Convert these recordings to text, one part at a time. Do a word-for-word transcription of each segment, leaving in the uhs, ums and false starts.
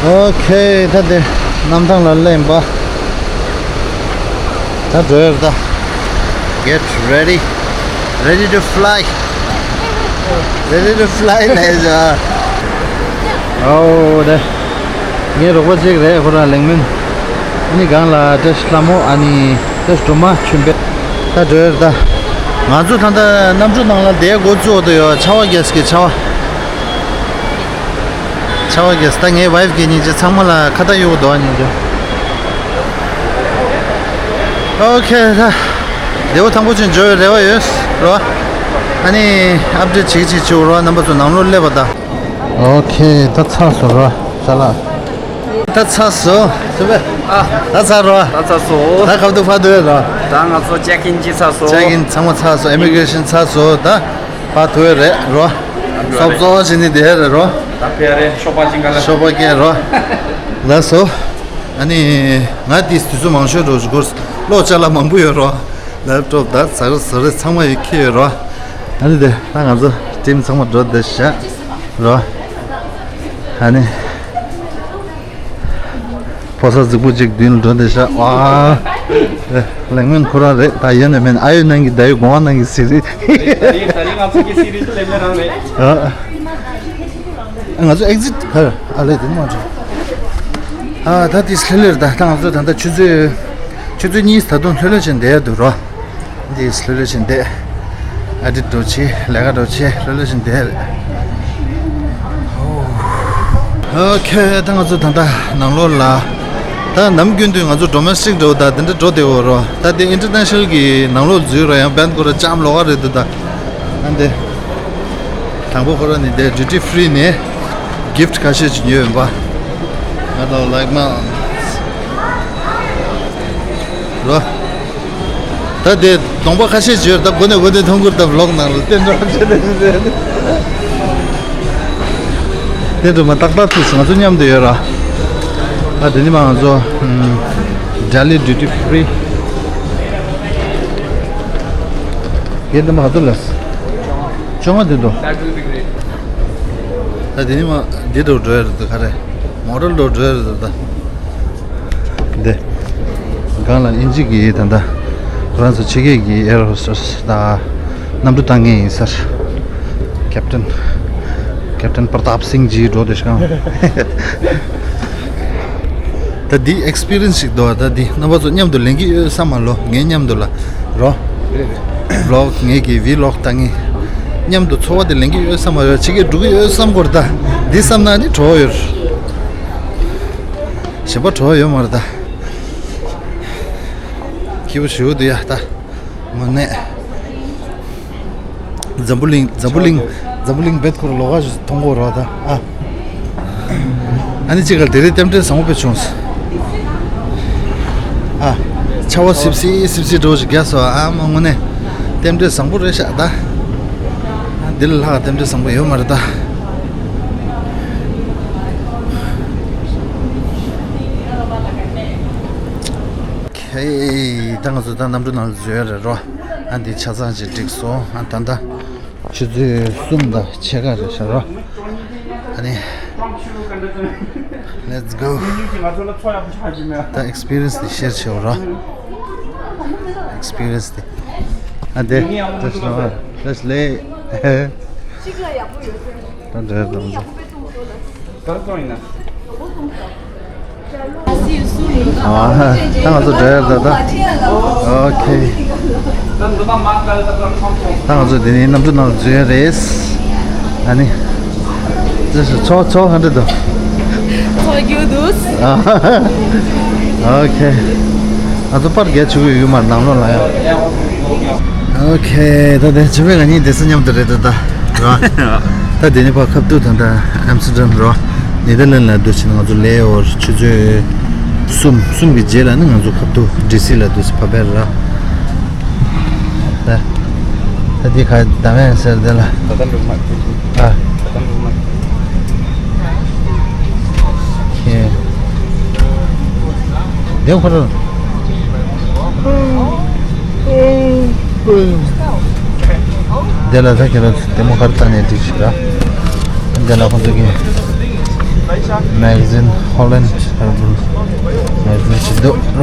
ཨོ་ཁེ། ད་དེ་གནམ་ཐང་ལ་སླེབས་པ། ད་འགྲོ་ཡར་ད། Get ready, ready to fly, ready to fly ལས་བྱ། ཨོ་དེ། ངའི་རོགས་པ་གཅིག་རེད། ཁོ་རང་ལེགས་སྨོན། ཨ་ནི་སྒང་ལ་བཀྲ་ཤིས་ལྷ་མོ། ཨ་ནི་བཀྲ་ཤིས་སྒྲོལ་མ་ཆོས་འཕེལ། ད་འགྲོ་ཡར་ད། ང་ཚོ་ད་ལྟ་གནམ་གྲུ་ནང་ལ་བསྡད་འགོ་བཙུགས་འདུག་ཡོད། ཆར་པ་རྒྱག་གི་ཆར་པ། ཆར་པ་རྒྱག་ད་ངའི་ཝའིཕ་གི་སྙིང་རྗེ། ཚང་མ་ལ་ཁ་བཏགས་གཡུག་འདུག་སྙིང་རྗེ། ཨོ་ཁེ། ད་བདེ་པོ་ཐང་པོ་ཅིག་འབྱོར་བའི་རེ་བ་ཡོད་རོ། ཨ་ནི་ཨཔ་ཌེཊ་བྱེད་ཀྱི་བྱེད་ཀྱི་རོ། རྣམ་པ་ཚོ་ནང་ལོགས་སླེབས་པ་ད། ཨོ་ཁེ། ད་ཚར་སོང་རོ། ཤ་ལགས། ད་ཚར་སོང་། ཅི་བས། ཨ། ད་ཚར་རོ། ད་ཚར་སོང་། ད་ཁ་ཐུག་ཕར་ཐུག་ཡོད་རོ། ད་ང་ཚོ་ཅེག་ཨིན་བྱས་ཚར་སོང་། ཅེག་ཨིན་ཚང་མ་ཚར་སོང་། ཨི་མི་གྷི་རེ་ཤན་ཚར་སོང་། ད་ཕར་ཐུག་ཡོད་རེད་རོ། སོབ་སོབ་བྱས་ནས་བསྡད་རེད་རོ། ད་ཕེ་རེད། ཤོག་པ་ཅིག་ག་ལ། ཤོག་པ་སྐྱེལ་རོ། ལགས་སོ། ཨ་ནི་ང་དེ་དུས་ཚོད་མང་ཤོས་འགྲོ་གོ། གློག་ཅ་ལག་མང་པོ་ཡོད་རོ། ལེབ་ཊོབ་ད་ཟ་རེ་ཟ་རེ་ཚང་མ་ཡོད་ཁེ་ཡོད་རོ། ཨ་ནི་དེ་ད་ང་ཚོ་ཊིམ་ཚང་མ་འགྲོ་བསྡད་ཤག་རོ། ཨ་ནི། ཕོ་གསར་རྫིག་པོ་གཅིག་མདུན་ལ་འགྲོ་བསྡད་ཤག་ཝ། ལེགས་སྨོན་ཁོ་རང་རེད། ད་ཡོད་ན་མེད་ན། ཨ་ཡོད་ནང་གི་ད་ཡོད། གོང་བ་ནང་གི་སི་རི། ད་རིང་ད་རིང་ང་ཚོ་གི་སི་རི་ད་ལེགས་སྨོན་རང་རེད། ཨ། ང་ཚོ་ཨེག་ཛིཊ་ག་རེ། ཨ་ལས་དེ་ནི་མ་འགྲོ། ཨ་ད་དེ་ལྷོད་ལྷོད་རེད། ད་ད་ང་ཚོ་ད་ལྟ་ཆུ་ཚོད་ཆུ་ཚོད་གཉིས་ད་དུང་ལྷོད་ལྷོད་བྱས་བསྡད་ཡ་འདུག་རོ། འདི་ལྷོད་ལྷོད་བྱས་བསྡད། ཨ་ཌིཊ་འགྲོ་ཆེ། ལས་ཀ་འགྲོ་ཆེ། ལྷོད་ལྷོད་བྱས་བསྡད་རེད། ཨོ་ཁེ། ད་ང་ཚོ་ད་ལྟ་ནང་ལོགས་ལ། ད་ནམ་རྒྱུན་དུ་ང་ཚོ་ཌོ་མེ་སི་ཊིག་འགྲོ་ད་དེ་འདྲ་འགྲོ་བསྡད་ཡོད་རོ། ད་དེ་ཨིན་ཊར་ནེ་ཤ་ནལ་གི་ནང་ལོགས་འཛུལ་ར་ཡང་བན་ཁོ་ར་ལྕམ་ལོགས་ཀ་རེད་འདུག་ད་ཨ་འདི། དང་པོ་ཁོ་ར་ནི་དེ་ཌིའུ་ཊི་ཕི་རི་ནས་གིཕ་ཊི་ཁ་ཤས་ཅིག་ཉོས་ཡོད་པ། ང་དང་ལེགས་སྨོན་རོ། ད་དེ་གདོང་པ་ཁ་ཤས་ཅིག་ཡོད། ད་གོ་ནས་གོ་ནས་མཐོང་གི་རེད། ད་བི་ལོག་ནང་ལ་བསྟན་འགྲོ་བྱས་ནས་བསྟན་འགྲོ་མ་ཏག་ཏག་ཐུག་སོང་། ང་ཚོ་མཉམ་དུ་ཡོད་ར། ད་དེ་ནི་མ་ང་ཚོ་ཨམ། ཌེ་ལི་ཌིའུ་ཊི་ཕི་རི། གན་དེ་མ་ག་ཚོད་ལས། བཅོ་ལྔ་དེ་འདུག་ད་དེ་ནི་མ་འདི་འགྲོ་འགྲོ་ཡ་རེད་འདུག་ག་རེ། མོ་ཊལ་འགྲོ་འགྲོ་ཡ་རེད་འདུག་ད། འདི། སྒང་ལ་ཨིན་ཇི་གི་ད་ལྟ་ཁོ་རང་ཚོ་ཕྱི་རྒྱལ་གྱི་ཨེར་ཧོ་སི་ཊེ་སི་དང་གནམ་གྲུ་བཏང་མཁན་ཡིན་ཟེར། ཀེབ་ཊན། ཀེབ་ཊན་པར་ཏཱབ་སིང་ཇི་འགྲོ་དེ་ཤང་། ད་འདི་ཨེག་སི་པི་རི་ཡན་སི་ཞིག་འདུག་ད་འདི་རྣམ་པ་ཚོ་མཉམ་དུ་ལེན་གྱི་ཡོད་བསམ་མ་ལོ། ངའི་མཉམ་དུ་ལ་རོ། བི་ལོག་ངེད་ཀྱི་བི་ལོག་ད་ངེད་མཉམ་དུ་འཚོ་བ་དེ་ལེན་གྱི་ཡོད་བསམ་མ་ཡོད། ཕྱི་རྒྱལ་འགྲོ་གི་ཡོད་བསམ་གོ་ར། ད་འདི་བསམ་ན་ནི་གྲོགས་ཡོད། གཞན་པ་གྲོགས་ཡོད་མ་རེད་ད། སྐྱིད་པོ་ཞེ་པོ་འདུག་ཡ་ད། དངོས་གནས། འཛམ་བུ་གླིང་། འཛམ་བུ་གླིང་། འཛམ་བུ་གླིང་བེད་ཁོ་ར་ལོགས་ཀ་ཞིག་མཐོང་གོ་ར་ད་ཨ། ཨ་ནི་ཅིག་ག་དེ་རིང་རྟེན་འབྲེལ་བཟང་པོ་དཔེ་བྱུང་སོང་། ཨ། ཆར་པ་སིབ་སིབ་སིབ་སིབ་འདྲ་བོ་ཞིག་རྒྱག་སོང་ཨ། མ་དངོས་གནས་རྟེན་འབྲེལ་བཟང་པོ་རེད་ཤག་ད། ཨ། འདི་ལ་ལྷག་རྟེན་འབྲེལ་བཟང་པོ་ཡོད་མ་རེད་ད། ཁེ། ད་ང་ཚོ་ད་གནམ་གྲུ་ནང་ལ་འཛུལ་ཡ་རེད་རོ། ཨ་འདི་ཆ་ཚང་ཅིག་འགྲིག་སོང་། ཨ་ད་ད་ཆུ་ཚོད་གསུམ་དང་ཕྱེད་ཀ་རེད་ཤག་རོ། ཨ་ནི། Let's go. ད་ཨེག་སི་པི་རི་ཡན་སི་འདི་ཤེར་བྱེད་རོ། ཨེག་སི་པི་རི་ཡན་སི་འདི། ཨ་འདི། Just now. Just lay. ད་འདྲ་དང་། ཨ། ད་ང་ཚོ་འགྲོ་ཡ་ད་ད། ཨོ་ཁེ། ད་ང་ཚོ་འདི་ནས་གནམ་གྲུ་ནང་འཛུལ་ཡ་རེད། ཨ་ནི། ཚོ་ཚོ་ག་འདྲ་འདུག་ཚོ་རྒྱུ་འདུག་ཨ། ཨོ་ཁེ། ང་ཚོ་པར་རྒྱག་ཆོག་གི་ཡོད་མ་རེད་ནང་ལོགས་ལ་ཡང་། ཨོ་ཁེ། ད་དེ་ཆུ་བེད་ང་གཉིས་བསྡད་ས་མཉམ་དུ་རེད་ད་ད། ར། ད་དེ་ནས་ཕར་ཁ་ཐུག་ད་ད་ཨམ་སི་ཊར་ཌམ་རོ། ནེ་དར་ལན་ལ་འདུག་ཕྱིན་ང་ཚོ་ལེ་ཨོ་ཝར་ཆུ་ཚོད་གསུམ། གསུམ་གྱི་རྗེས་ལ་ནི་ང་ཚོ་ཁ་ཐུག་ཌི་སི་ལ་འདུག་ཕ་བེར་ར། ད་ད་དེ་ག་ད་མེན་ཟེར་དེ་ལ། ད་ད་འགྲོ་མ་ད་ད་འགྲོ་མ། ཁྱེད། དེ་ཁོ་རང་། དེ་ལ་ད་ཁྱེད་རང་དེ་མོ་གར་ལྟ་ནས་འགྲིག་ཤི་ར། དེ་ལ་ཁོ་ཚོ་གི། མེག་ཟིན། ཧོ་ལན་ཧར་བུལ་མེག་ཟིན་ཞིག་འདུག་ར།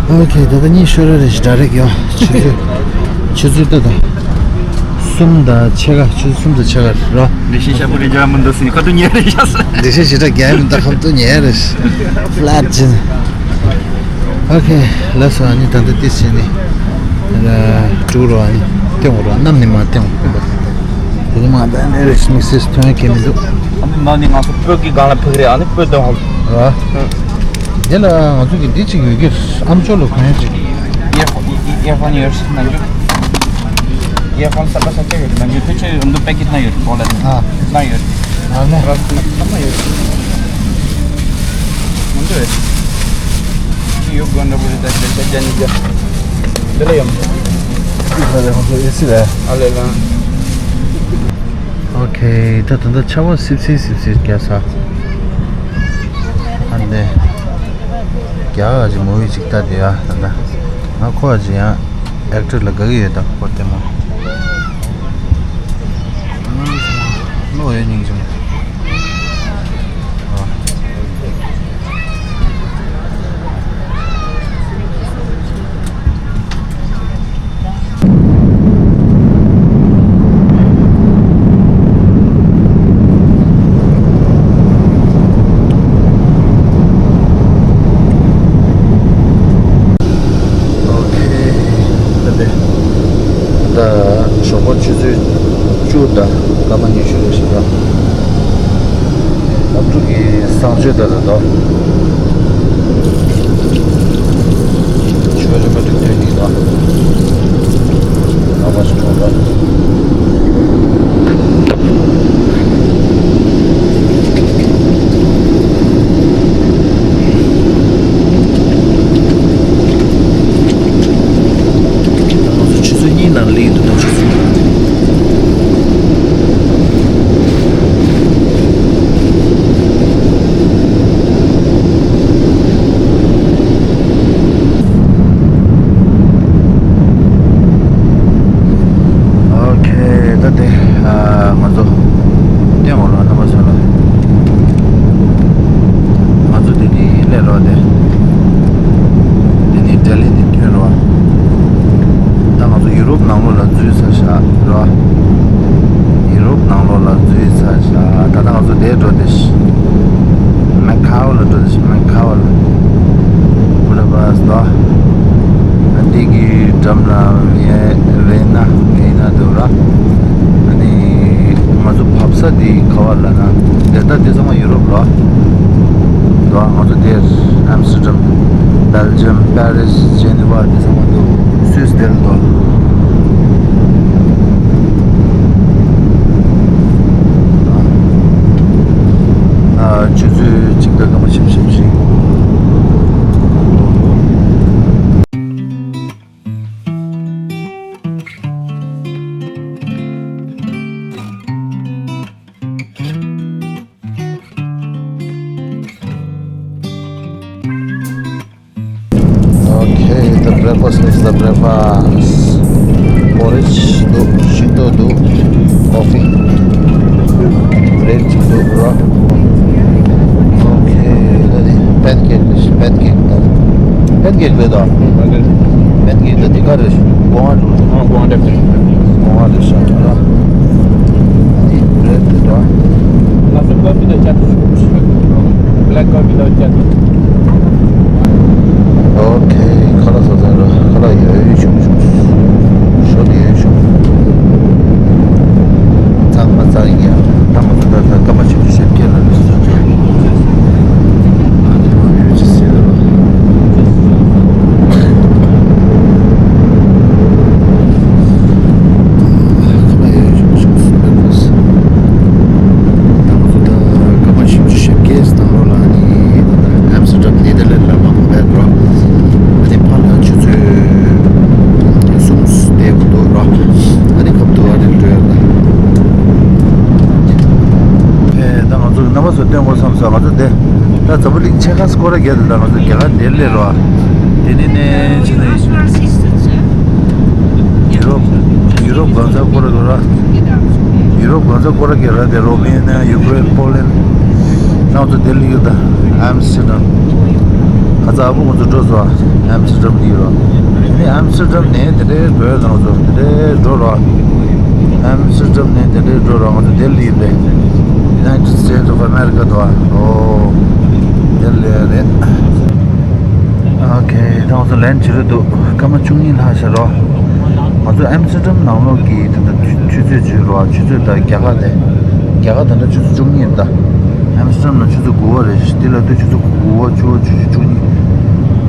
ཨོ་ཁེ། ད་ལྟ་གཉིད་ཤོར་ར་རེད། ཌའི་རེག་ཡོ། ཆུ་ཚོད་ཆུ་ཚོད་ལྟ་དང་། གསུམ་དང་ཕྱེད་ཀ་ཆུ་ཚོད་གསུམ་དང་ཕྱེད་ཀ་ར། འདི་ཤི་ཤ་པོ་རེ་འཇགས་མི་འདུག་ཟིན་ཁ་ཏུ་ཉལ་རེ་ཤ་ཟ། འདི་ཤི་ཞི་དྲག་རྒྱག་མི་འདུག་ཁ་ཏུ་ཉལ་རེ། ཕ་ལད་ཅིན། ཨོ་ཁེ། ལགས་སོ། ཨ་ནི་ད་ལྟ་ཏིས་ཟིན་ནི་ཀྲུ་རོ། ཨ་ནི་སྟེང་རོ། གནམ་ནི་མ་སྟེང་རོ། དེ་ནི་མ་ད་ནི་རེ་ཤི་མི་སིས་ཐོན་གེ་མི་འདུག་ཨ་ནི་ནང་ནི་ང་ཚོ་སྤོས་ཀྱི་སྒང་ལ་ཕུག་རེད། ཨ་ནི་སྤོས་དོན་ཧོ། ར། དེ་ལ་ང་ཚོ་གི་འདི་གཅིག་ཡོད་ཀྱི་རེད། ཨམ་ཅོག་ལ་གོན་ཡ་གཅིག་ཨེར་ཕོན་ཨེར་ཕོན་ཡོད་ནང་རྒྱུ། ཨེར་ཕོན་གསར་པ་གསར་རྐྱང་ཡོད་ནང་རྒྱུ། དེ་ཆོས་ཨ་མདོ་པེ་ཀེ་ཊི་ནང་ཡོད་རེད། གོ་ལ་ནང་ཡོད་རེད། ཨ་ནི་ར་ཁུ་ནང་ཚང་མ་ཡོད་རེད། མང་པོ་རེད། ཡོད་དགོས་འདྲ་པོ་རེད། ད་ཞལ་ཆ་རྒྱ་ནི་རྒྱ། འདི་ལ་ཡོད། ཨ་ལེ་ལ། ཨོ་ཁེ། ད་ད་ལྟ་ཆར་པ་སིབ་སིབ་སིབ་སིབ་རྒྱག་ས། ཨ་ནི། རྒྱ་གར་གྱི་མུ་བི་ཅིག་ལྟ་དེ་ཡ་ད་ལྟ། ང་ཁོ་ཨ་ཅི་ཡང་ཨེག་ཊར་ལ་དགའ་གི་ཡོད། ད་ཁོ་ལྟད་མོ། བློ་ཡོད་སྙིང་རྗེ་མོ། ཨོ་ཁེ། ད་ལྟ་ཞོགས་པ་ཆུ་ཚོད་བཅུ་དང་སྐར་མ་ཉི་ཤུ་རེ་ཞིག་དང་། སློབ་ཕྲུག་གི་གསང་སྤྱོད་ལྟར་དུ། ཆོས་རིན་པ་འགྲིག་ཐོན་གྱི་དང་། ཨ་མ་ཞིག་གྲོངས་པ། ང་ཚོ་ཆུ་ཚོད་གཉིས་ནང་སླེབས་འདུག་ད་ཆུ་ཚོད། ཨོ་ཁེ། ད་དེ་ང་ཚོ་སྟོན་འོང་ལ་རྣམ་པ་ཚོ་ལ། ང་ཚོ་དེ་ནི་སླེབས་རོགས་དེ། དེ་ནི་ལྡི་ལི་ནས་ཐོན་རོགས། ད་ང་ཚོ་ཡུ་རོབ་ནང་ལོགས་ལ་འཛུལ་ཚར་ཤག་རོ། ཡུ་རོབ་ནང་ལོགས་ལ་འཛུལ་ཚར་ཤག་ད་ལྟ་ང་ཚོ་དེར་འགྲོ་དེ་ཤི། མེ་ཁའོ་ལ་འགྲོ་དེ་ཤི། མེ་ཁའོ་ལ། བུ་ད་པ་སི་དོ། ཨ་འདི་གི་འགྲམ་ལ་ཝེ་ཝེ་ན་ཝེ་ན་འདུག་ར། ཨ་ནི་ང་ཚོ་བབས་ས་དེ་ག་བ་ལ་ན། དེ་ད་དེ་ཚང་མ་ཡུ་རོབ་ལ། འདུག་ང་ཚོ་དེར་ཨམ་སི་ཊར་ཌམ། སྦེལ་ཇམ། པེ་རིས། ཇེ་ནི་ཝ། དེ་ཚང་མ་འདུག་སུད་སི་དེར་འདུག་ཨ་ཆུ་ཚོད་གཅིག་དང་སྐར་མ་བཞི་བཅུ་ཞེ་བཞི། Okay, the breakfast is the breakfast. Porridge འདུག་ཤིང་ཏོག་འདུག coffee, bread འདུག་ར། Okay, ད་དེ་pancake རེད། Pancake དང་། Pancake རེད་ད། Pancake ད་དེ་ག་རེད། སྒོ་ང་འགྲོ། ཨ་སྒོ་ང་འགྲོ། སྒོ་ང་རེད་ཤག་ར། ཨ་ནི་bread རེད་ད། ང་ཚོ་coffee དང་ཇ། Black coffee དང་ཇ། Okay, ཁ་ལག་ཟ་ཟ་ར། ཁ་ལག་ཡོད་ཤུག་ཤུག་ཤོ་དེ་ཡོད་ཤུག་ཚང་མ་ཚང་ཡ། ད་མ་ཚོ་ད་ད་སྐར་མ་བཅུ་བཞི་ཞེ་བརྒྱད་ལ་ལུས་སོང་ཅག་ཨ་ནི་མ་ཡོད་ཅི་ཟེར་ར། ཁ་ལག་ཡོད་ཤུག་ཤུག་ད་ང་ཚོ་ད་སྐར་མ་བཞི་བཅུ་ཞེ་བརྒྱད་ནང་ལོགས་ལ་ནི་ཨམ་སི་ཊར་ཌམ་ནེ་དར་ལེན་ཌི་ལ་མར་ཕེབས་རོགས། ཨ་ནི་ཕར་ལ་ཆུ་ཚོད་གསུམ་བསྡད་དགོས་འདུག་རོགས། ཨ་ནི་ཁབ་ཏུ་ཨ་རིར་འགྲོ་ཡ་ད། ཨེ་ད་ང་ཚོ་རྣམ་པ་ཚོ་སྟོན་དགོས་བསམ་སོང་། ང་ཚོ་དེ་ད་འཛམ་བུ་གླིང་ཕྱེད་ཀ་སྐོར་ར་བརྒྱབ་དེ། ད་ང་ཚོ་རྒྱ་གར་འདིར་སླེབས་རོགས། དེ་ནས་ནས་ཕྱིན་ནས་ཡུ་རོབ་ཡུ་རོབ་གང་ས་སྐོར་ར་འགྲོ་ར། ཡུ་རོབ་གང་ས་སྐོར་ར་རྒྱག་ར། དེ་རོ་མེ་ནི་ཡ། ཡུ་ཀེ་རེན། པོ་ལན། ང་ཚོ་ལྡི་ལི་ཡོད་ད། ཨམ་སི་ཊར་ཌམ། ཁ་ཚ་ཨ་བུ་ང་ཚོ་འགྲོ་སོང་། ཨམ་སི་ཊར་ཌམ་ལི་རོ། ནི་ཨམ་སི་ཊར་ཌམ་ནས་དེ་འདྲའི་འགྲོ་ཡོད་ད། ང་ཚོ་དེ་འདྲའི་འགྲོ་རོགས། ཨམ་སི་ཊར་ཌམ་ནས་དེ་འདྲའི་འགྲོ་རོགས། ང་ཚོ་ལྡི་ལི་ཡོད་པས། United States of America དུ་བ། ཨོ། ལྡི་ལི་རེད། ཨོ་ཁེ། ད་ང་ཚོ་ལན་བྱེད་རོགས་འདུག་སྐར་མ་བཅུ་གཉིས་ལྷག་ཤར་རོ། ང་ཚོ་ཨམ་སི་ཊར་ཌམ་ནང་ལོགས་ཀྱི་ད་ལྟ་ཆུ་ཆུ་ཚོད་བརྗོད་རོགས། ཆུ་ཚོད་ད་རྒྱ་གར་དེ། རྒྱ་གར་ད་ལྟ་ཆུ་ཚོད་བཅུ་གཉིས་ད། ཨམ་སི་ཊར་ཌམ་ལ་ཆུ་ཚོད་དགུ་པ་རེད། འདི་ལ་ལྟོས། ཆུ་ཚོད་དགུ་པ། བཅུ་པ། ཆུ་ཚོད་བཅུ་གཉིས།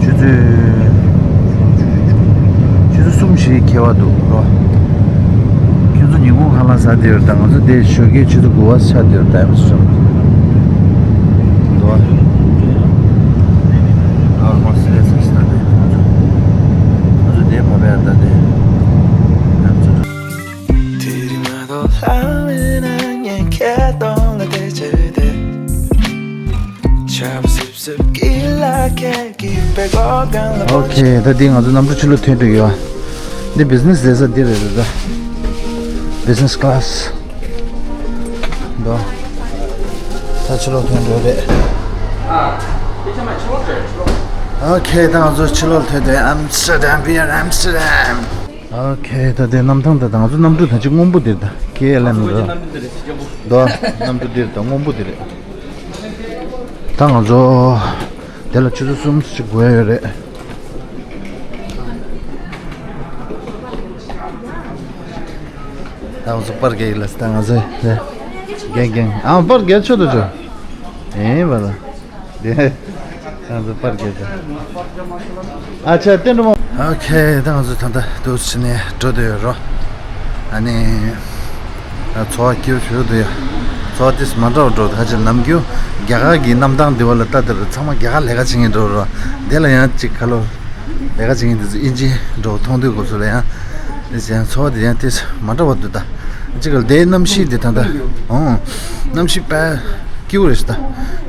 ཆུ་ཚོད། ཆུ་ཚོད་གསུམ་ཞིག་འཁེལ་བ་འདུག་རོ། ཁྱོད་ཚོ་ཉིན་གུང་ཁ་ལག་ཟ་བསྡད་ཡོད་ད། ང་ཚོ་དེ་ཞོགས་ཀའི་ཆུ་ཚོད་དགུ་པ་ཆགས་བསྡད་ཡོད་ད། ཨམ་སི་ཊར་ཌམ་འདུག་བ། ཨ་མ་སི་རེ་སི་ད་དེ་ང་ཚོ། ང་ཚོ་དེ་བ་བས་ད་དེ། ཨམ་སི་ཊར་ཌམ། ཨོ་ཁེ། ད་འདི་ང་ཚོ་གནམ་གྲུ་ཕྱི་ལོགས་ཐོན་འགྲོ་ཡོད། འདི་བི་ཛི་ནེ་སི་ཟེར་ས་འདི་རེད་ད། བི་ཛི་ནེ་སི་ཀ་ལ་སི། འདུག་ད་ཕྱི་ལོགས་ཐོན་འགྲོ་རེད། ཨོ་ཁེ། ད་ང་ཚོ་ཕྱི་ལོགས་ཐོན་ཏེ། ཨམ་སི་ཊར་ཌམ། བི་ཡར་ཨམ་སི་ཊར་ཌམ། ཨོ་ཁེ། ད་དེ་གནམ་ཐང་ད། ད་ང་ཚོ་གནམ་གྲུ་ད་ཅིག་སྔོན་པོ་འདིར་ད། ཀེ་ཨེལ་ཨེམ་རེད། འདུག་གནམ་གྲུ་འདིར་ད་སྔོན་པོ་འདི་རེད། ད་ང་ཚོ་དེ་ལ་ཆུ་ཚོད་གསུམ་ཅིག་འགོར་ཡོད་རེད། ད་ང་ཚོ་པར་རྒྱག་ཡིན་ལ། ད་ང་ཚོ་རྒྱན་རྒྱན། ཨ། པར་རྒྱག་ཆོག་ཏུ་ཆོག་ཨེ་བ་ལ། དེ་ང་ཚོ་པར་རྒྱག་ཆོག་ཨ་ཆ་བསྟན་འགྲོ་མ། ཨོ་ཁེ། ད་ང་ཚོ་ད་ལྟ་འདུག་ཕྱི་ནས་འགྲོ་འདོད་ཡོད་རོ། ཨ་ནི། ཚོར་བ་སྐྱིད་པོ་ཞིག་འདུག་ཡ། ཚོར་བ་ཏིས་མ་འདྲ་བ་འགྲོ། ད་ཅི་ནམ་རྒྱུན་རྒྱ་གར་གྱི་གནམ་ཐང་འདི་བ་ལ་ལྟ་དེར་ཚང་མ་རྒྱ་གར་ལས་ཀ་བྱེད་མཁན་འགྲོ་རོ། དེ་ལ་ཡང་ཅིག་ཁ་ལོ། ལས་ཀ་བྱེད་མཁན་དེ་ཚོ་ཨིན་ཇི་འགྲོ་མཐོང་དུས་སྐབས་སུ་ལ་ཡང་། དེ་ཡང་ཚོར་བ་དེ་ཡང་ཏིས་མ་འདྲ་བ་འདུག་ད་ཅི་ག་ལ་དེའི་གནམ་གཤིས་དེ་ད་ལྟ། ཨོ། གནམ་གཤིས་དཔེ་སྐྱིད་པོ་རེད་ཤག་ད།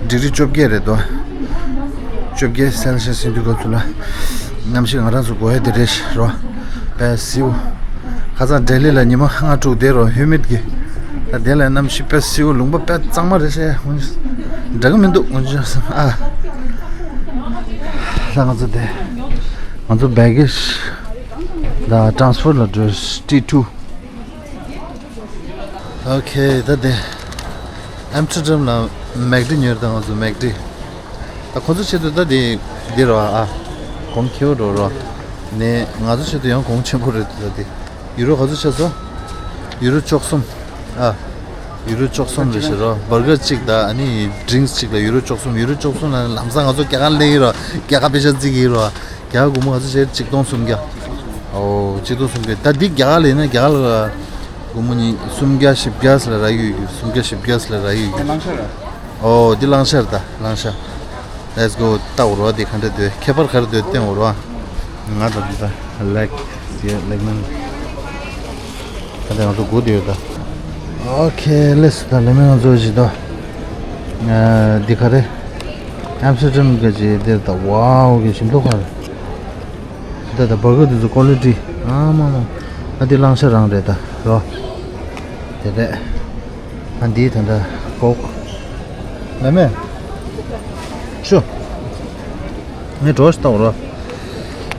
ཌིག་རི་བཅོ་བརྒྱད་རེད་དོ། བཅོ་བརྒྱད་སེལ་ཤི་ཡས་ཟིན་དུས་སྐབས་སུ་ལ། གནམ་གཤིས་ང་རང་ཚོ་དགོས་ཡ་དེ་རེད་རོ། དཔེ་བསིལ་པོ། ཁ་སང་ལྡི་ལི་ལ་ཉི་མ་ལྔ་དྲུག་བསྡད་རོ། ཧིའུ་མིཌ་གི། ད་དེ་ལ་གནམ་གཤིས་དཔེ་བསིལ་པོ། ལུང་པ་དཔེ་གཙང་མ་རེད་ཤག་འདྲ་གི་མི་འདུག་ཨ། ད་ང་ཚོ་དེ། ང་ཚོ་བྷེ་གེ་ཇི་དང་ཊེ་རན་སི་ཕར་ལ་འགྲོ། ཊི་ཊུ། ཨོ་ཁེ། ད་དེ་ཨམ་སི་ཊར་ཌམ་ལ་མེག་ཌི་ཉོས་རེད། ད་ང་ཚོ་མེག་ཌི། ད་ཁོ་ཚོ་ཆེད་དུ་ད་དེ་འདི་རོ་ཨ། གོང་ཁེ་པོ་འགྲོ་རོ། ནས་ང་ཚོ་ཆེད་དུ་ཡང་གོང་ཆེན་པོ་རེད། ད་དེ་ཡུ་རོ་ག་ཚོད་ཆགས་སོང་། ཡུ་རོ་བཅུ་གསུམ། ཨ། ཡུ་རོ་བཅུ་གསུམ་རེད་ཤག་རོ། བར་གར་གཅིག་དང་ཨ་ནི་ཌི་རིང་གཅིག་ལ་ཡུ་རོ་བཅུ་གསུམ། ཡུ་རོ་བཅུ་གསུམ་ལ་ལམ་སང་ང་ཚོ་རྒྱ་གར་སླེབས་ཀྱི་རོ། རྒྱ་གར་པེ་ཤ་བརྩི་གི་རོ། རྒྱ་གར་སྒོར་མོ་ག་ཚོད་བྱས། ཆིག་སྟོང་སུམ་བརྒྱ། ཨོ། ཆིག་སྟོང་སུམ་བརྒྱ། ད་འདི་རྒྱ་གར་ལ་ཡིན་ན་རྒྱ་གར་ལ་སྒོར་མོ་ཉིས་སུམ་བརྒྱ་བཞི་བརྒྱ་ལ་རག་ཡོད་ཀྱི། སུམ་བརྒྱ་བཞི་བརྒྱ་ལ་རག་ཡོད་ཀྱི། ཨོ། འདི་གླང་ཤ་རེད། གླང་ཤ། Let's go. ལྟ་འོ་རོ། འདི་ག་འདྲ་འདུག་ཁྱད་པར་ག་རེ་འདུག་བསྟན་འོ་རོ། ང་ད་འདི་ད་ལེག་ཡ་ལེག་མན། ད་ལྟ་ང་ཚོ་སྒུག་བསྡད་ཡོད་ད། ཨོ་ཁེ། ལེས། ད་ལེག་མན་ང་ཚོ་བཞི་ད། འདི་ག་རེ། ཨམ་སི་ཊར་ཌམ་གི་ཅིག་འདིར་ད། ཝའོ་གི་ཞིམ་མདོག་ཁ་རེད། ད་ད་བར་གར་དེ་ཚོ་ཀོ་ལི་ཊི། ཨ་མ་མ། ཨ་འདི་གླང་ཤ་རང་རེད་ད་རོ། དེ་རེད། ཨ་འདི་ད་ད་ཀོག་ལེག་མན། ཤོ། ངས་གྲོགས་ཤིག་ལྟ་འོ་རོ།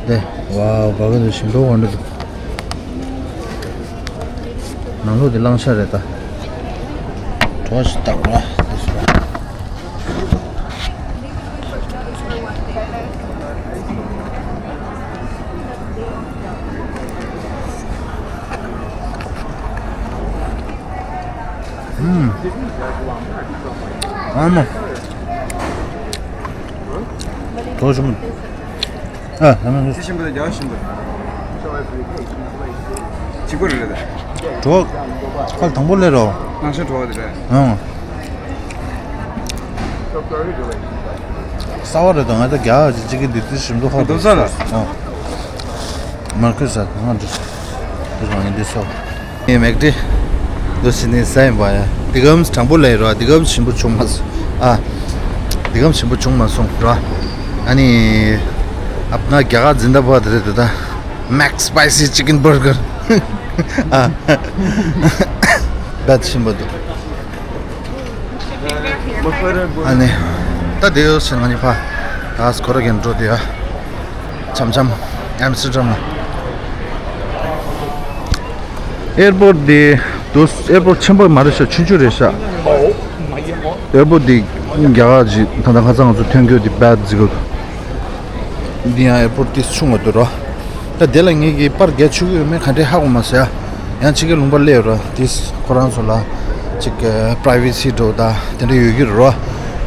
དེ། ཝའོ། བར་གར་དེ་ཞིམ་པོ་འོ་འདྲ་འདུག་ནང་ལོགས་དེ་གླང་ཤ་རེད་ད། གྲོགས་ཤིག་ལྟ་འོ་རོ། དེ་ཤོ། ཨ་མ། གྲོགས་ཤིག་ཨ། ཨ་མ། ཅི་ཞིམ་པོ་དང་རྒྱ་ཞིམ་པོ། གཅིག་པ་རེད་རེད། གྲོགས། ཁ་དང་པོ་ལས་རོ། གླང་ཤ་གྲོགས་དེ་རེད། ཨང་། གསར་པ་རེད་དོ། ང་ད་རྒྱ་གཅིག་གཅིག་གི་འདི་དུས་ཞིམ་མདོག་ཁ་འདུག་ས་ལ། ཨང་། མར་ཁུ་ས་ང་འདི། འདི་རང་ཡིན་འདི་སོ། ངས་མེག་ཌི་འདུག་སེ་ནས་ཟ་ཡིན་པ་ཡ། འདི་གམ་དྲང་པོ་ལས་རོ། འདི་གམ་ཞིམ་པོ་བྱུང་མ་སོང་། ཨ། འདི་གམ་ཞིམ་པོ་བྱུང་མ་སོང་རོ། ཨ་ནི། ཨབ་ན་རྒྱ་གར་ཛིན་དཱ་བཱད་རེད་དེ་ད། Max spicy chicken burger. ཨ། བད་ཞིམ་པོ་འདུག་ཨ་ནི། ད་དེ་ཡོད་ཟེར་ང་གཉིས་ཕ། ད་སྐོར་ར་གན་འགྲོ་དེ་ཡ། འཆམ་འཆམ། ཨེམ་སི་ཊར་ཌམ་ལ། ཨེར་པོར་ཊི་དེ། དུ་ཨེར་པོར་ཊི་ཆེན་པོ་མ་རེད་ཤག་ཆུང་ཆུང་རེད་ཤག་ཨེར་པོར་ཊི་དེ་རྒྱ་གར་གྱི་ད་ལྟ་ཁ་སང་ང་ཚོ་ཐོན་གོ་དེ་བད་ཟིག་གོ། འདི་ཡང་ཨེར་པོར་ཊི་ཏིས་ཆུང་བ་འདུག་རོ། ད་དེ་ལ་ངེད་ཀྱིས་པར་རྒྱག་ཆོག་གི་ཡོད་མེད་ག་འདྲས་ཧ་གོ་མ་སོང་ཡ། ཡང་ཕྱི་རྒྱལ་ལུང་པ་སླེབས་རོ། ཏིས་ཁོ་རང་ཚོ་ལ་ཅིག་པ་རའི་ཝེ་སི་འདྲ་བོ་ད་དེ་འདྲ་ཡོད་ཀྱི་རོ།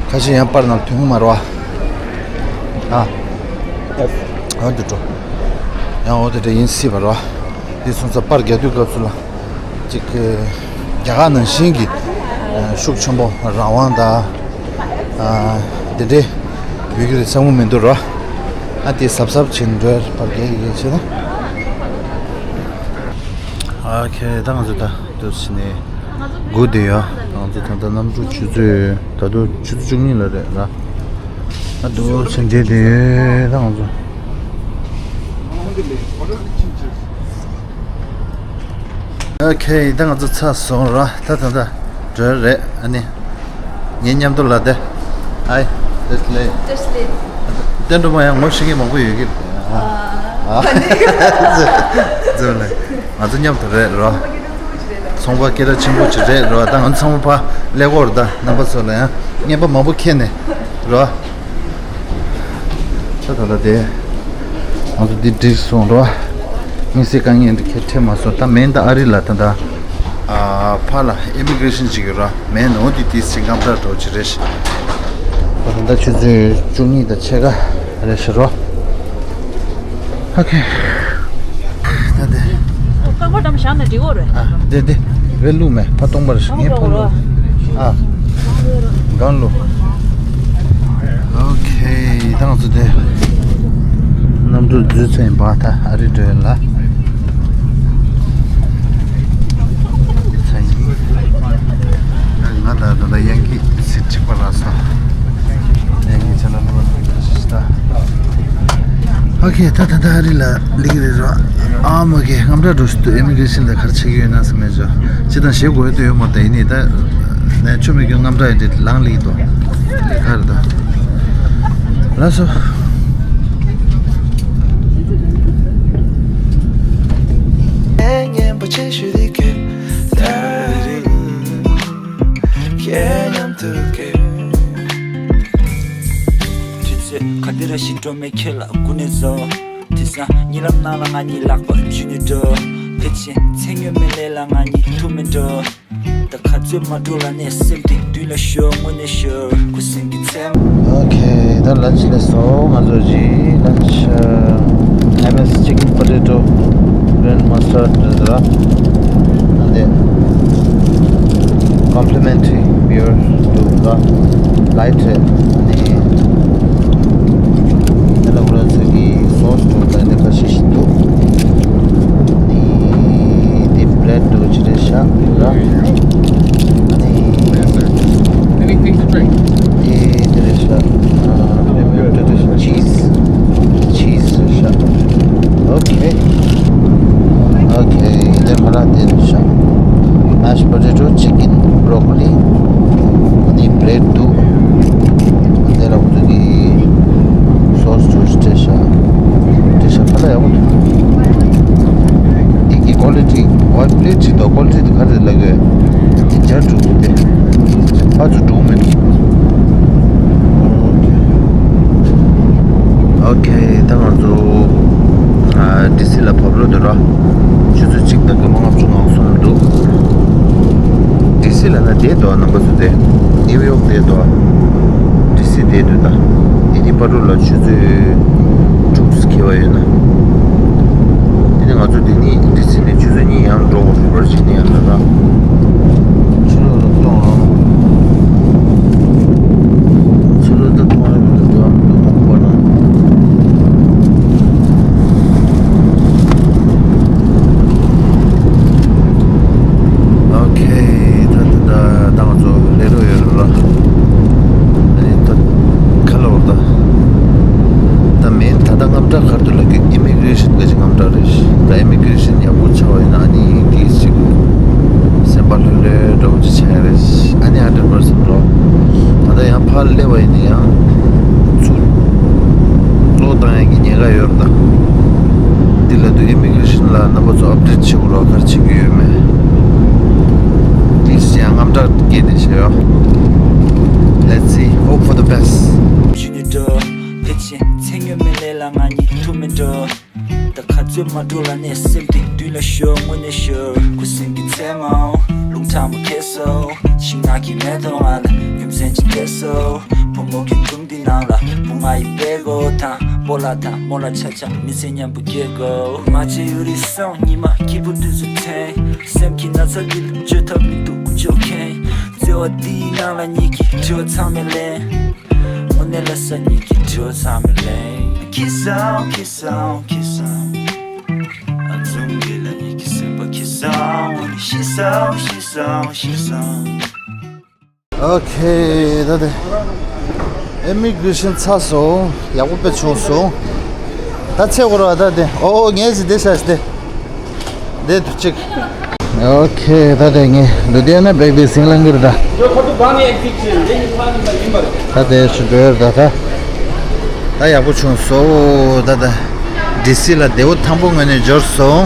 ཁ་ཤས་ཡང་པར་ནང་ཐོན་གི་མ་རོ། ཨ། ཨ་འདི་འགྲོ། ཡང་འོ་དེ་འདྲ་ཡིན་སྲིད་པ་རོ། འདི་སོང་ཙང་པར་རྒྱག་དུས་སྐབས་སུ་ལ། ཅིག་རྒྱ་གར་ནང་བཞིན་གྱི་ཤུགས་ཆེན་པོ་རང་དབང་དང་། དེ་འདྲའི་ཡོད་ཀྱི་རེད་བསམ་གྱི་མི་འདུག་རོ། ཨ་དེ་གཟབ་གཟབ་བྱེད་འགྲོ་ཡ་རེད། པར་རྒྱག་ཡི་གེ་བྱས་ན། ཨོ་ཁེ། ད་ང་ཚོ་ད་འདུག་བྱས་ནས་སྒུག་བསྡད་ཡོད། ད་ང་ཚོ་ད་ལྟ་གནམ་གྲུ་ཆུ་ཚོད་ད་དུང་ཆུ་ཚོད་བཅུ་གཉིས་ལ་རེད་ར། ཨ་འདུག་བྱས་བསྡད་བསྡད་ཡོད་ད་ང་ཚོ། ཨོ་ཁེ། ད་ང་ཚོ་ཚར་སོང་ར། ད་ད་ད་འགྲོ་རེད། ཨ་ནི་ངའི་མཉམ་དུ་ལ་དེ། ཨའི། བཀྲ་ཤིས་བདེ་ལེགས། བཀྲ་ཤིས་བདེ་ལེགས། བསྟན་སྒྲོལ་མ་ཡང་ངོ་ཤེས་མཁན་མང་པོ་ཡོད་ཀྱི་རེད། ཨ། ཨ་ནི་ཙོ་ལེ། ང་ཚོ་མཉམ་དུ་རེད་རོ། ཚོང་པ་སྐད་གྲགས་ཆེན་པོ་ཅིག་རེད་རོ། ད་ང་ཚོ་ཚང་མ་ཕར་སླེབས་ཀྱི་ཡོད་རེད། ད་རྣམ་པ་ཚོ་ལ་ཡང་རྔན་པ་མང་པོ་ཁྱེར་ནས་རོ། ད་ད་ལྟ་དེ། ང་ཚོ་འདི་འགྲིག་སོང་རོ། དམིགས་བསལ་དཀའ་ངལ་འདི་གས་འཕྲད་མ་སོང་། ད་མེན་ད་ཨ་རི་ལ་ད་ད། ཨ་ཕར་ལ་ཨི་མི་གྷི་རེ་ཤན་ཅིག་ཡོད་ར། མེན་འོ་འདི་དེ་སིང་ག་པོར་འགྲོ་ཅིག་རེད་ཤག་ད་ད་ཆུ་ཚོད་བཅུ་གཉིས་དང་ཕྱེད་ཀ་རེད་ཤག་རོ། ཨོ་ཁེ། ད་དེ། རྐང་པ་འགྲམ་བཞག་ན་འགྲིག་གོ་རེད། ཨ་དེ་དེ། བེ་ལུ་མེ་ཕ་སྟོང་པར་ངའི་ཕ་ལུ། ཨ། གང་ལུ། ཨོ་ཁེ། ད་ང་ཚོ་དེ། གནམ་གྲུ་འཛུལ་ཚར་ཡིན་པ། ད་ཨ་རི་འགྲོ་ཡ་ལ། ཚར་ཡིན། ང་ད་ད་ད་ཡང་གི་སི་ཊི་པ་ལ་ས། ཡང་གི་ཆ་ལ་ལ་ལ་ཤི་ཤི་ད། ཨོ་ཁེ། ད་ད་ད་ཨ་རི་ལ་སླེབས་ཀྱི་རེད་རོ། ཨ་མ་གི་རྔམ་སྐྲག་འགྲོ་ཤི་འདུག་ཨི་མི་གྷི་རེ་ཤན་ལ་ག་རེ་བྱེད་ཀྱི་ཡོད་ན་བསམ་མེད་ཅོ། ཅི་དང་ཞེ་དགོས་དུ་ཡོད་མ་ད་ཡིན་ནི་ད། ནས་ཆུ་མི་རྒྱུ་རྔམ་སྐྲག་ཡོད་དེ་ལངས་ལེགས་དོ། ལེགས་ཁར་ད། ལགས་སོ། དུས་ཚོད་ག་དེ་ར་ཞིག་འགྲོ་མེད་ཁྱེད་ལ་སྒུག་ནས་བཟོ། དེང་སང་གཉིད་ལམ་ནང་ལ་ང་གཉིས་ལག་པ་འཇུས་ནས་འགྲོ། ཕལ་ཆེར་མཚན་སྙན་མེད་ལས་ལ་ང་གཉིས་ཐུག་མེད་འགྲོ། ད་ག་ཚོད་མ་འགྲོ་ལ་ནས་སེམས་གཏིང་མདུན་ལ་ཤོར་དངོས་གནས་ཤོར་ཁུ་སིམ་གྱི་མཚན། ཨོ་ཁེ། ད་ལན་ཆི་ལས་སོ། ང་ཚོ་ཇི་ལན་ཆི་ཨེམ་ཨེས་ཅིག་པོ་ཏེ་ཊོ་རེད་མ་སི་ཊར་ཌི་ར། ཨ་ནི་ཀོམ་པི་ལི་མེན་ཊི་རི་བི་ཡར་འདུག་ར། ལའིཊ་རེད། ཨ་ནི་དེ་ལ་ཁོ་རང་ཚོ་གི་སོ་སི་འདུག་ད་དེ་ཁ་ཤས་ཤིག་འདུག་ཨ་ནི་དེ་བྷི་རེ་ཌི་འདུག་ཅི་རེད་ཤག་ར། ཨ་ནི་དེ་དེ་རེད་ཤག་ཨ་ཊེ་ཌི་ཤག་ཅིས། ཅིས་རེད་ཤག་ཨོ་ཁེ། ཨོ་ཁེ། དེ་ཁོ་རང་དེ་རེད་ཤག་མེ་ཤི་པོ་ཏེ་ཊོ། ཅི་ཀིན། བྷི་རོ་ཀོ་ལི། ཨ་ནི་བྷི་རེ་ཌི་འདུག་དེ་ལ་ཁོ་ཚོ་གི་སོ་སི་འདྲ་བོ་ཞིག་སྤྲད་ཤག་སྤྲད་ཤག་ཕ་ལ་ཡག་པོ་འདུག་འདི་གི་ཀོ་ལི་ཊི། ཨོ་ཕི་ལེཊ་ཅིག་དང་ཀོ་ལི་ཊི་དེ་ག་རེ་ལབ་དགོས། འདི་བརྒྱ་དྲུག་འདུག་སྟེ། ཕར་ཚུར་འགྲོ་མི་འདུག་ཨོ་ཁེ། ད་ང་ཚོ་ཨ་ཌི་སི་ལ་བབས་ལོ་འདུག་ར། ཆུ་ཚོད་གཅིག་དང་སྐར་མ་ལྔ་བཅུ་ང་གསུམ་འདུག་ཌི་སི་ལ་ན་བསྡད་འདུག་རྣམ་པ་ཚོ། དེ་ནིའུ་ཡོག་བསྡད་འདུག་ཌི་སི་བསྡད་འདུག་ད་འདི་ནི་བར་དུ་ལ་ཆུ་ཚོད་དྲུག་ཙམ་འཁྱོལ་བ་ཡོད་ན། དེ་ནི་ང་ཚོ་འདི་ནི་ཌི་སི་ནས་ཆུ་ཚོད་གཉིས་ཡང་འགྲོ་དགོས་རེད། བར་ཇི་ནི་ཡ་ལ་ར། ཕྱི་ལོགས་ལ་གཏོང་རོགས། ཕྱི་ལོགས་ལ་གཏོང་རོགས་མི་འདུག་ཨ་མི་འདུག་ཨ་ཁུ་བ་ན། ཨོ་ཁེ། ད་ད་ད་ད་ང་ཚོ་ལས་རོགས་ཡོད་རེད་ར། ཨ་ནི་ད་ཁ་ལོ་ད། ད་མེན་ད་ལྟ་དངངས་སྐྲག་ག་རེ་འདུག་ལབ་ཀྱི་ཨི་མི་གྷི་རེ་ཤན་ག་ཅིག་དངངས་སྐྲག་རེད། ད་ཨི་མི་གྷི་རེ་ཤན་ཡག་པོ་ཆགས་པ་ཡིན་ན་ཨ་ནི་དེ་ཅིག་ས་ ཕར་སླེབས་པ་ཡིན་ན་ཡང་ཚུར་གློག་བཏང་ཡག་གི་ཉེན་ཁ་ཡོད་རེད་ད། འདི་ལ་དུ་ཨི་མི་གྷི་རེ་ཤན་ལ་རྣམ་པ་ཚོ་ཨབ་ཌེཊ་བྱེད་དགོས་རོགས། ག་རེ་བྱེད་ཀྱི་ཡོད་མེད། དེ་ཡང་དངངས་སྐྲག་སྐྱེས་ཏེ་བྱས་ཡོད། Let's see, hope for the best. ཕྱི་ནས་འགྲོ། ཕལ་ཆེར་མཚན་ཡོད་མེད་ལས་ལ་ང་གཉིས་ཐུག་མི་འགྲོ། ད་ག་ཚོད་མ་འགྲོ་ལ་ནས་སེམས་དེ་མདུན་ལ་ཤོར། དངོས་གནས་ཤོར། ཁུ་སིམ་གྱི་མཚན་མོ་རླུང་ཁྲ་མོ་ཁེལ་སོང་། ཤིང་ནགས་ཀྱི་མེ་ཏོག་ང་ལ་རྒྱུ་མཚན་ཅིག་སྟེར་སོང་། བུ་མོ་གི་སྒྲུང་འདི་ནང་ལ་བུ་ང་ཡི་དཔེ་མགོ་དང་སྤོ་ལགས་དང་རྨོ་ལགས་ཆ་ཆ་མི་ཚེ་མཉམ་པོ་སྐྱེལ་དགོས། མ་བྱེད་ཡུ་རི་སོང་ཉི་མ་སྐྱིད་པོ་དུས་སུ་འཐེན། སེམས་ཀྱི་ན་ཚ་འདི་ལ་བཅོས་ཐབས་མི་འདུག་ཀུ་ཅོ་ཁེན། བརྩེ་བ་འདིའི་ནང་ལ་ཉིད་ཀྱི་དྲི་བ་ཚང་མས་ལན། དངོས་གནས་ལ་ས་ཉིད་ཀྱི་དྲི་བ་ཚང་མས་ལན། ཁེ་སང་ཁེ་སང་ཁེ་སང་། ཨ་ཙུམ་གི་ལ་ཉིད་ཀྱི་སེམས་པ་ཁེ་སང་། ཤི་སང་ཤི་སང་ཤི་སང་། ཨོ་ཁེ། ད་དེ་ཨི་མི་གྷི་རེ་ཤན་ཚར་སོང་། ཡག་པོ་དཔེ་བྱུང་སོང་། ད་ཚེ་འོར་བ་ད་དེ་ཨོ་ཨོ་ངས་ཟི་དེ་ཤ་ཤི་དེ་དེ་དུ་ཅིག་ཨོ་ཁེ། ད་དེ་ངས་ལུ་དེ་ན་བེག་དེ་སིང་ལང་གི་རེད་ད། ད་དེ་ཤུ་འགྲོ་ཡོད་ད་ད། ད་ཡག་པོ་བྱུང་སོང་ད་ད། ཌི་སི་ལ་བདེ་པོ་ཐང་པོ་ངོས་ནས་འབྱོར་སོང་།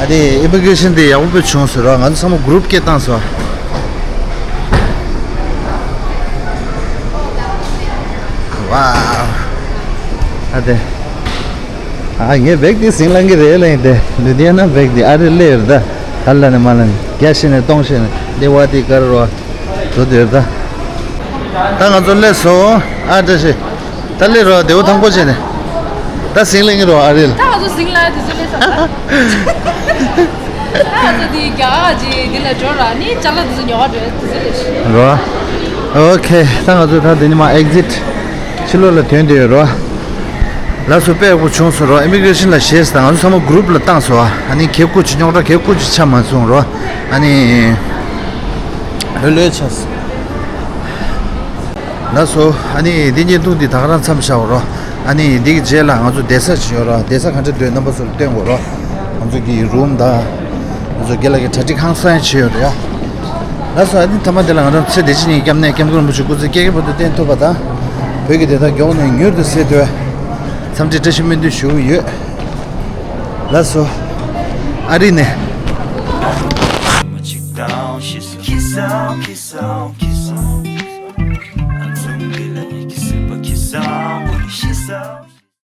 ཨ་དེ་ཨི་མི་གྷི་རེ་ཤན་དེ་ཡག་པོ་དཔེ་བྱུང་སོང་ར། ང་ཚོ་ཚང་མ་གུ་རུབ་སྐད་བཏང་སོང་། ཝའོ། ཨ་དེ། ཨ་ངས་བེག་དེ་སིང་ལང་གི་རེད་ལ་ཡིན་ཏེ། ལུ་དེ་ན་བེག་དེ་ཨ་རི་སླེབས་ཡོད་ད། ཧ་ལ་ནས་མ་ལ་ནས་བརྒྱ་བཤད་ནས་སྟོང་བཤད་ནས་འདི་བ་དེ་དཀར་རོ། འགྲོ་དུས་ད། ད་ང་ཚོ་སླེབས་སོང་། ཨ་བཀྲ་ཤིས། ད་སླེབས་རོགས་བདེ་པོ་ཐང་པོ་བྱས་ནས། ད་ཟིང་ལེན་གྱི་རོགས་ཨ་རིལ། ད་ང་ཚོ་ཟིང་ལ་དུས་ཚོད་སླེབས་ས་ད། ད་ང་ཚོ་དེ་རྒྱ་གར་གྱི་འདི་ལ་འགྲོ་ར་ནི་ཅ་ལག་དུས་ཚོད་ཉོ་བ་འགྲོ་དུས་ཚོད་སླེབས་ཤི། རོ། ཨོ་ཁེ། ད་ང་ཚོ་ད་འདི་ནས་མར་ཨེག་ཟིཊ་ཕྱི་ལོགས་ལ་ཐོན་བསྡད་ཡོད་རོ། ལགས་སོ། དཔེ་ཡག་པོ་བྱུང་སོང་རོ། ཨི་མི་གྷི་རེ་ཤན་ལ་ཞེས་དང་ང་ཚོ་ཚང་མ་གུ་རུབ་ལ་བཏང་སོང་། ཨ་ནི་གད་སྐུ་ཅིག་རྙོག་དྲ་གད་སྐུ་ཅིག་ཆགས་མ་སོང་རོ། ཨ་ནི་ལྷོད་ལྷོད་ཆགས་སོང་། ལགས་སོ། ཨ་ནི་འདི་བརྙན་ཐུང་འདི་ད་ག་རང་མཚམས་བཞག་རོ། ཨ་ནི་འདི་གི་རྗེས་ལ་ང་ཚོ་བསྡད་ས་ཅིག་ཡོད་རོ། བསྡད་ས་ག་འདྲ་འདུག་རྣམ་པ་ཚོར་སྟོན་དགོས་རོ། ང་ཚོ་གི་རུམ་དང་། ང་ཚོ་དགེ་ལགས་ཀྱི་གྲ་སྒྲིག་ཧང་སང་བྱས་ཡོད་རེད་ཡ། ལགས་སོ། ཨ་ནི་མཐའ་མ་དེ་ལ་ང་རང་ཚེ་འདི་ཕྱི་གཉིས་སྐྱབས་གནས་སྐྱབས་མགོན་རིན་པོ་ཆེ་སྐུ་ཚེ་བསྐལ་བརྒྱའི་བར་དུ་བརྟན་ཐུབ་པ་དང་། བོད་ཀྱི་བདེན་མཐའ་མགྱོགས་ནས་མྱུར་དུ་གསལ་ཐུབ། འཚམས་འདྲི་བཀྲ་ཤིས་སྨོན་འདུན་ཞུ་གི་ཡོད། ལགས་སོ། ཨ་རི་ནས།